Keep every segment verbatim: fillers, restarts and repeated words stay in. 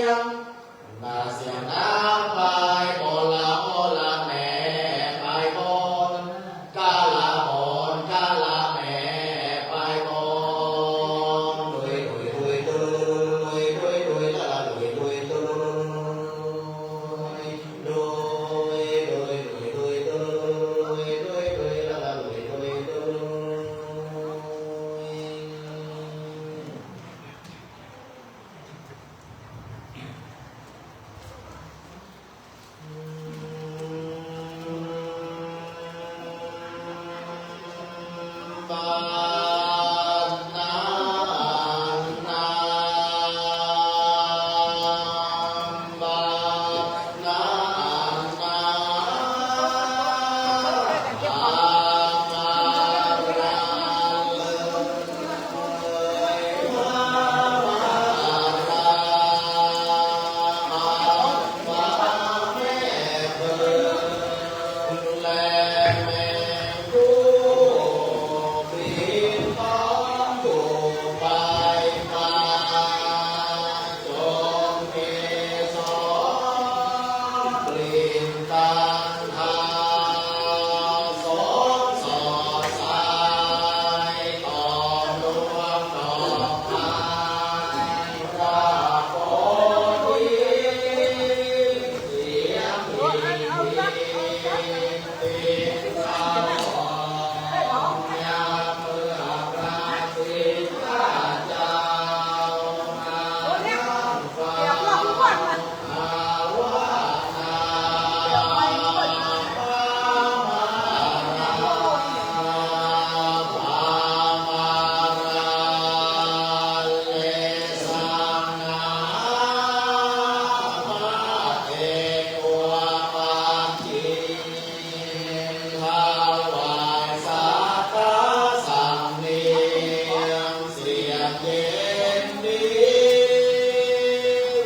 นาเสียงน้ำพาย โอละโอละแหมพายบน กาละโหน กาละแหมพายบน ดุย ดุย ดุย ดุย ดุย ดุย ละละ ดุย ดุย ดุย ดุย ดุย ดุย ละละ ดุย ดุย ดุย ดุย จงเกสรกลิ่นจันทา สดสดใส ต่อมดวงดอกไม้ พระโพธิ เสียงดี ถวายสักการะสำเนียงเสียงเย็นดี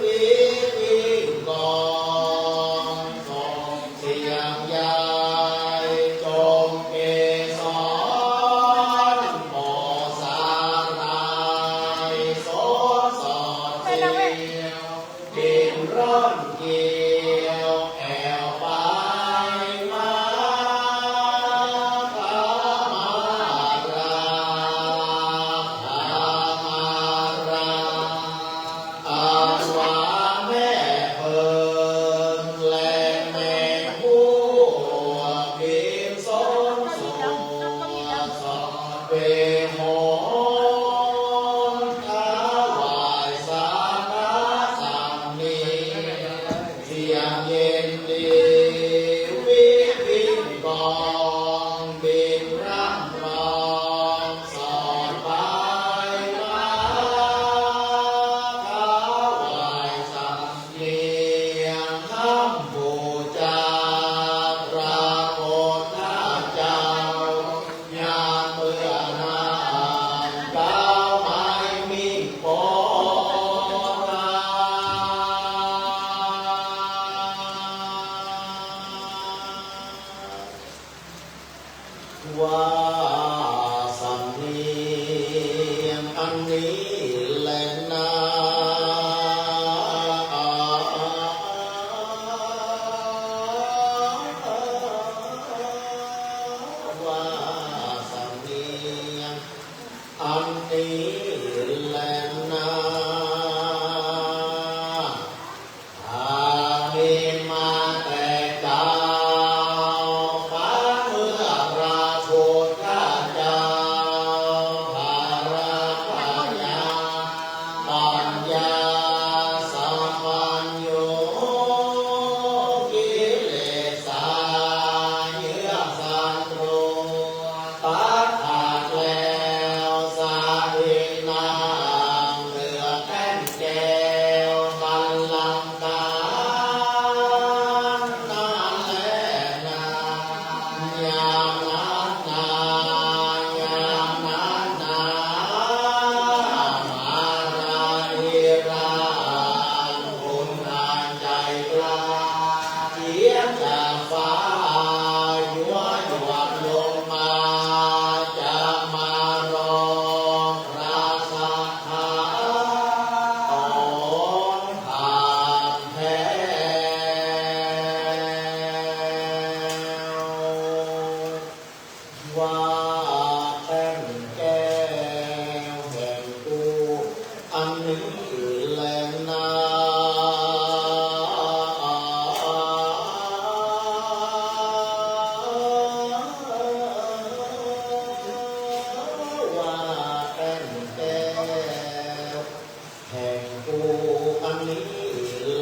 วิวิงกองส่งเสียงใหญ่จงเกสร โมสาหร่ายสดสดเสียว บินร่อนเกลียวแอ่วไปมา พระมารา พระมารา อันว่าแม่เพิงและแม่บัว บินสมสู่สอดเวหง ถวายสักการะสำเนียง เสีย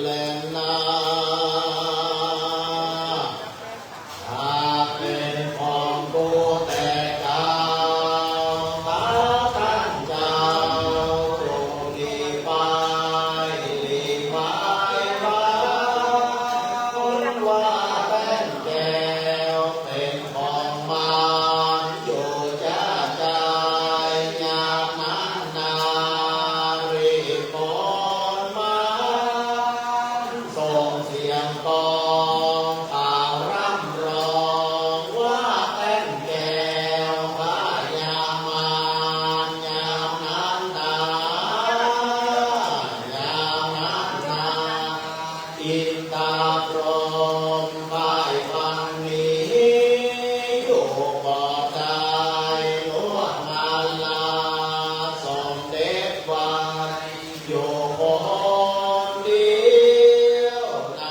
แลนา หากเป๋นของกูแต่เก่า ขอต้านเจ้าจงหลีกไป หลีกไปว่า ว่าแป้นแก้วเป๋นของมัน อยู่จะใจ้ ยามนั้นนา รีบขนมัน ส่งเสียงกลอง กล่าวร่ำร้องว่าแป้นแก้ว พญามาร ยามนั้นนา ยามนั้นนา อินทาพรหมใบ้วันนี้ อยู่ปลอดภัย นวดมาลา สมเด็จไว้ อยู่คนเดียวใน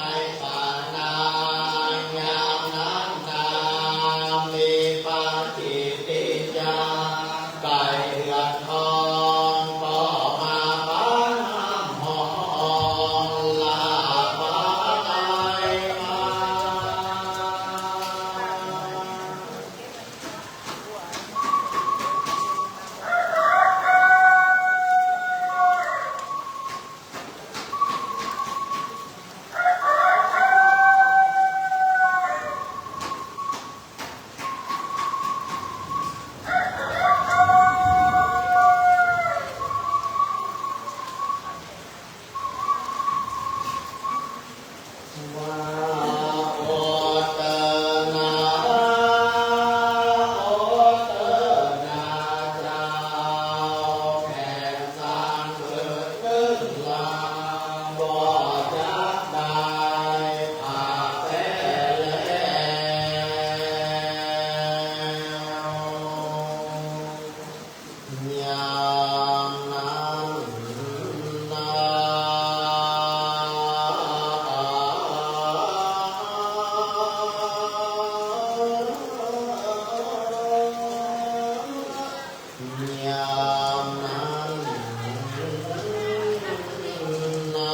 ป่านา ยามนั้นนา มีพระกิตติยา ไก่เถื่อนทอง ก็มาพาห้ำหอม ลาไปมา ว่าอดเต๊อะนา อดเต๊อะนาเจ้า แผนสร้างเกิดขึ้นลา บ่จักได้ หากแท้แล้ว ยามนั้นนา ยามนั้นนา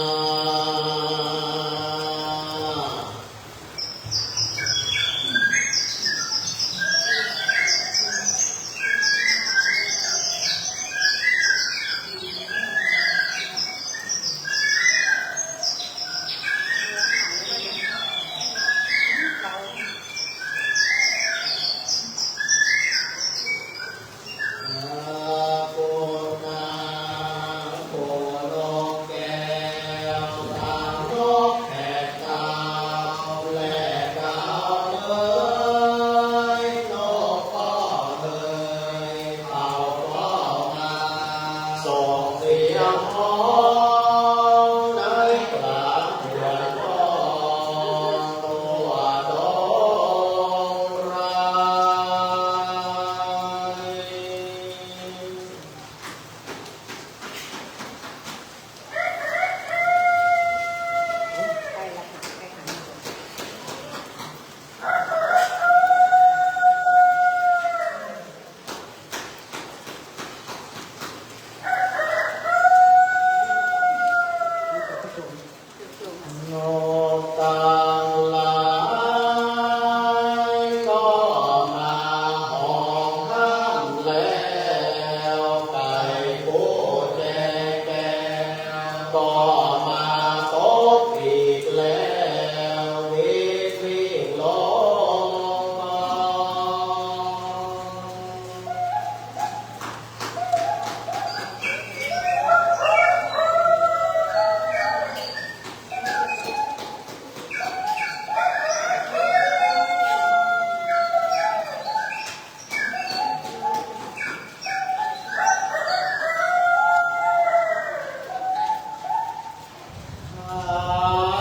นกตังหลายก็มาฮ้องห้ามแล้ว ไก่กู้แจแก้วก็มาตบอีกแล้ว วิดวิ่งลงคลอง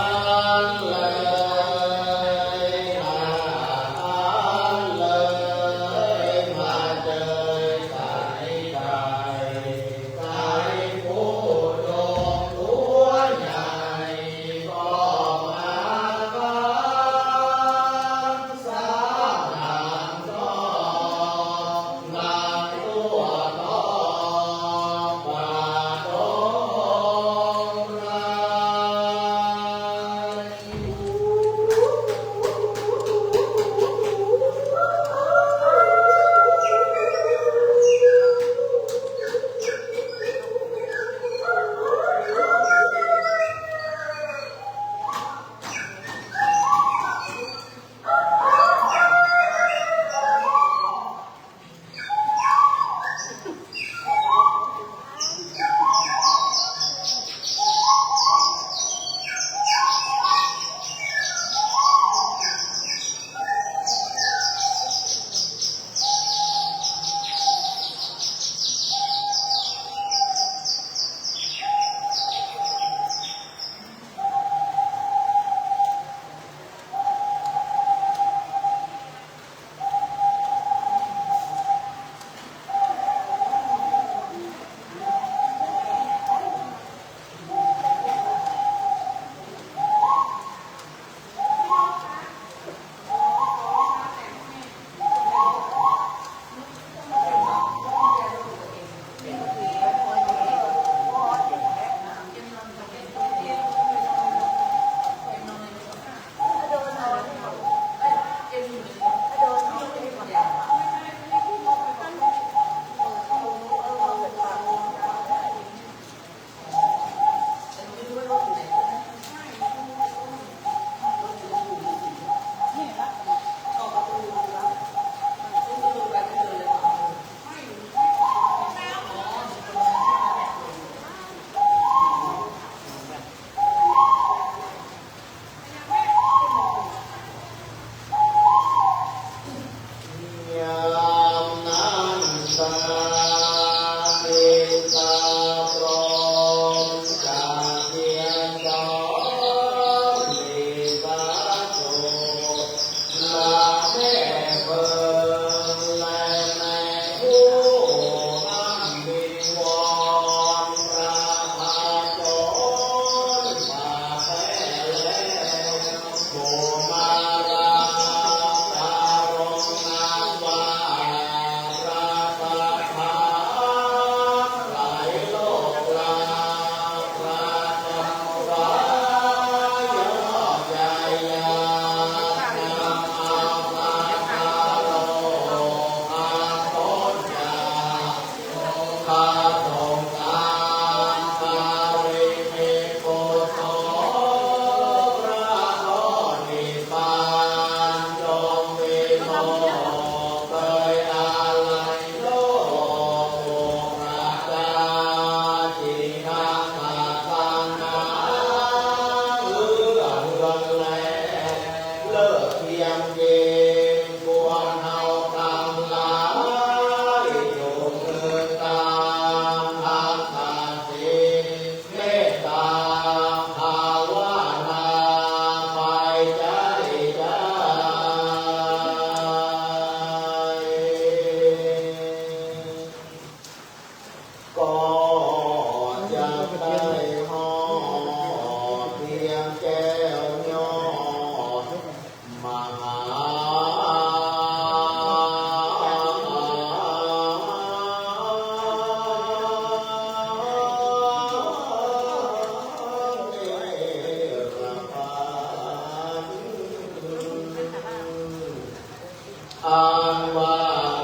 อันวา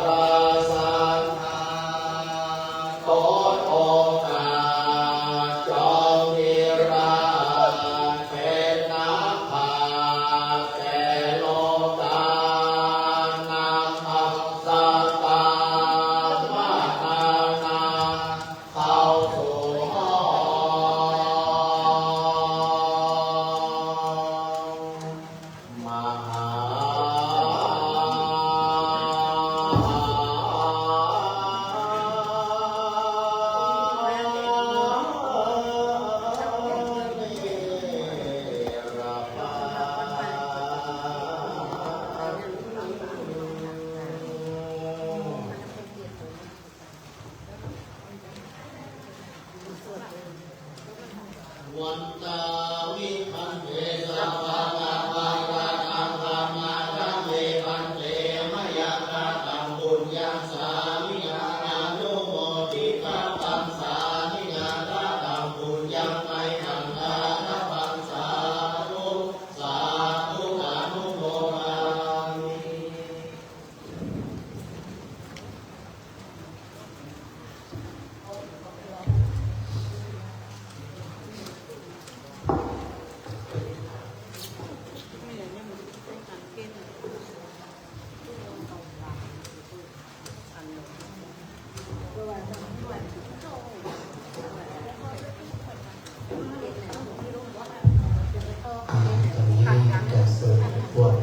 ระสันตา ตนองค์อาจจอมนิราช เป็นนักปราชญ์แก่โลกา นำเอาสตามานานา เข้าสู่ห้องมหา วันตาวิภันเต สัพพะปะปะทานัง ขมาทะเม ภันเต มะยังกะตัง ปุญญัง สามินัง อนุโมทิตา ปัสสามิ นะกะตัง ปุญญัง ไมหัง ทานะ ปัสสาธุ สาธุ อนุโมทามิ อ่า ตอนนี้จะสวดบท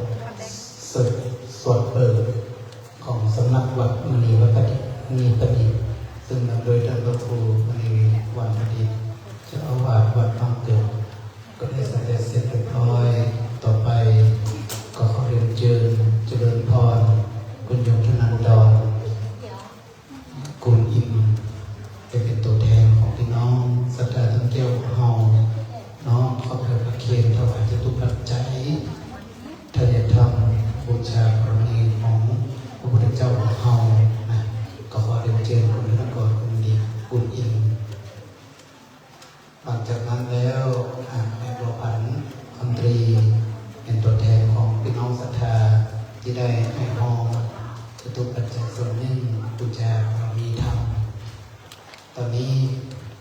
สวด สวดเปิดของสำนักวัดมณีวประดิษฐ์ มณีประดิษฐ์ ซึ่งนำโดยท่านพระครูมณีวันประดิษฐ์ เจ้าอาวาสวัดบางเกิด ก็ได้สำเร็จเสร็จเรียบร้อย ต่อไปก็ขอเรียนเชิญเจริญพร คุณโยมธนันดร กุลอินทร์ ได้เป๋นตั๋วแทนของพี่น้องศรัทธาต้นแก้วของเฮา น้อมเข้าถวายพระเคน ถวายจตุปัจจัย ไถ่ธรรม บูชาบารมีของพระพุทธเจ้าของเฮานะ ก็ขอเรียนเชิญคุณธนกร กุลอินทร์ กุลอินทร์ หลังจากนั้นแล้ว อ่า แม่บัวผัน คำตรี เป๋นตั๋วแทนของพี่น้องศรัทธาตี้ได้ให้ฮองจตุปัจจัยส่วนนึ่ง บูชาบารมีธรรม ต๋อนนี้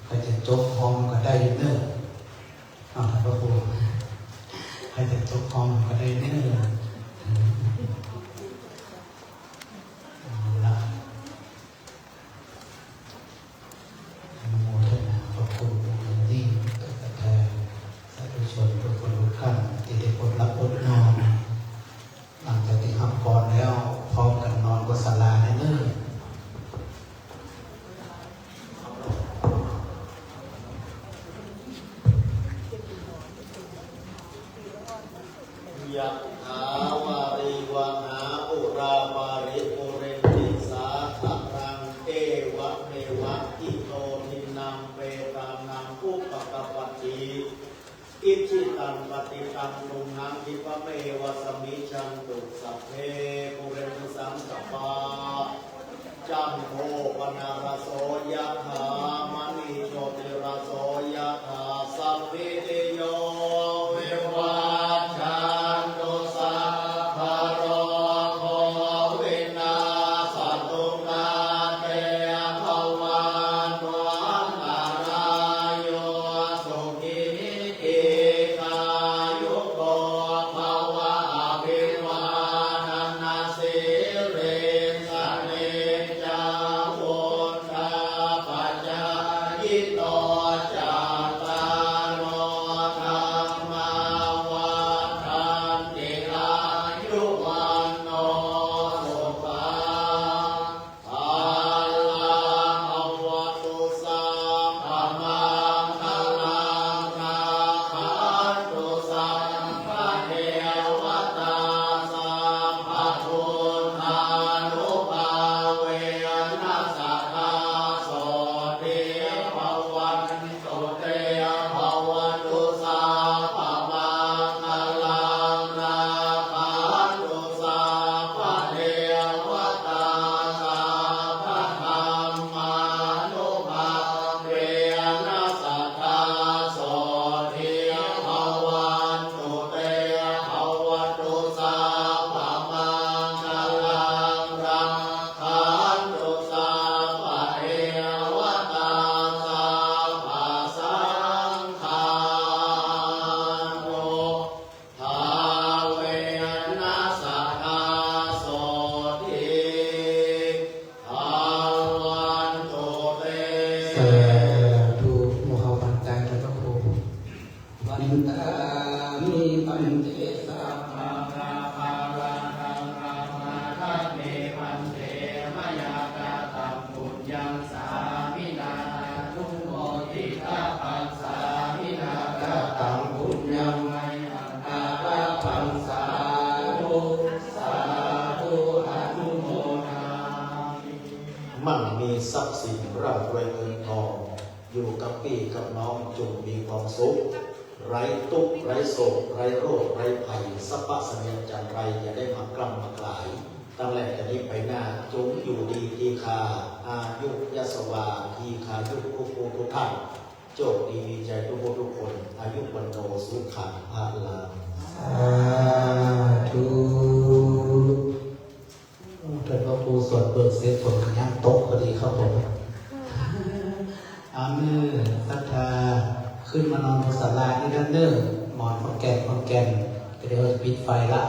ใผจะจกฮองก็ได้อยู่เน่อ อ้าว ท่านพระครู ใผจะจกฮองก็ได้เน่อ เอาละ อนุโมทนาขอบคุณเป็นอย่างยิ่งต่อศรัทธาสาธุชนทุกคนทุกท่านตี้ได้อดหลับอดนอน หลังจากตี้ฮับพรแล้ว พร้อมกั๋นนอนกอศาลาได้เลย ยะถาวาริวหาปูราปาริปูเรนติสาคะรัง เอวะเมวะอิโตทินนังเปตานังอุปะกัปปะติ อิจฉิตังปัตติตังตุมหังคิปะเมวะสมมิจฉันตุ สัพเพปูเรนตุสังกัปปา จันโทปนรสโสยะถา มะณีโชติรสโสยะถา สัพพิติโยวิวัชชันตุ สัพพะโรโควินัสสตุ มาเตภวัตวันตะราโย สุขี ทีฆายุโกภะวะ อะภิวาทะนะสีลิสสะ นิจจังวุฑฒาปะจา มิ พันเต สัพพะ ปะ ปะ ระ ระ ระ ระ ระ เม พันเต มะยา กะ ตัง ปุญญัง สา มิ นา อนุ โม ทิ ตา ปัส สา มิ นา กะ ตัง ปุญญัง มะยา กะ ลา ภัง สา ธุ สา ธุ อนุ โม ทา มิ มั่งมีทรัพย์สินร่ำรวยเงินทอง อยู่กับปี้กับน้องจงมีความสุข ไร้ตุ๊กข์ ไร้โศก ไร้โรค ไร้ภัย สัพพะเสนียดจัญไรอย่าได้มากล้ำมากลาย ตั้งแต่นี้ไปหน้าจงอยู่ดีตีคา อายุ ยะสวา ทีคายุ ทุกผู้ทุกท่าน โชคดีมีชัยทุกผู้ทุกคน อายุ วัณโณ สุขัง พะลัง สาธุ ท่านพระครูสวดเบิกเสร็จ ฝนก็ยังตกพอดีครับผม เอาเน่อ ศรัทธา ขึ้นมานอนบนศาลานี้เน่อ หมอนขอนแก่น ขอนแก่น เดี๋ยวปิดไฟละ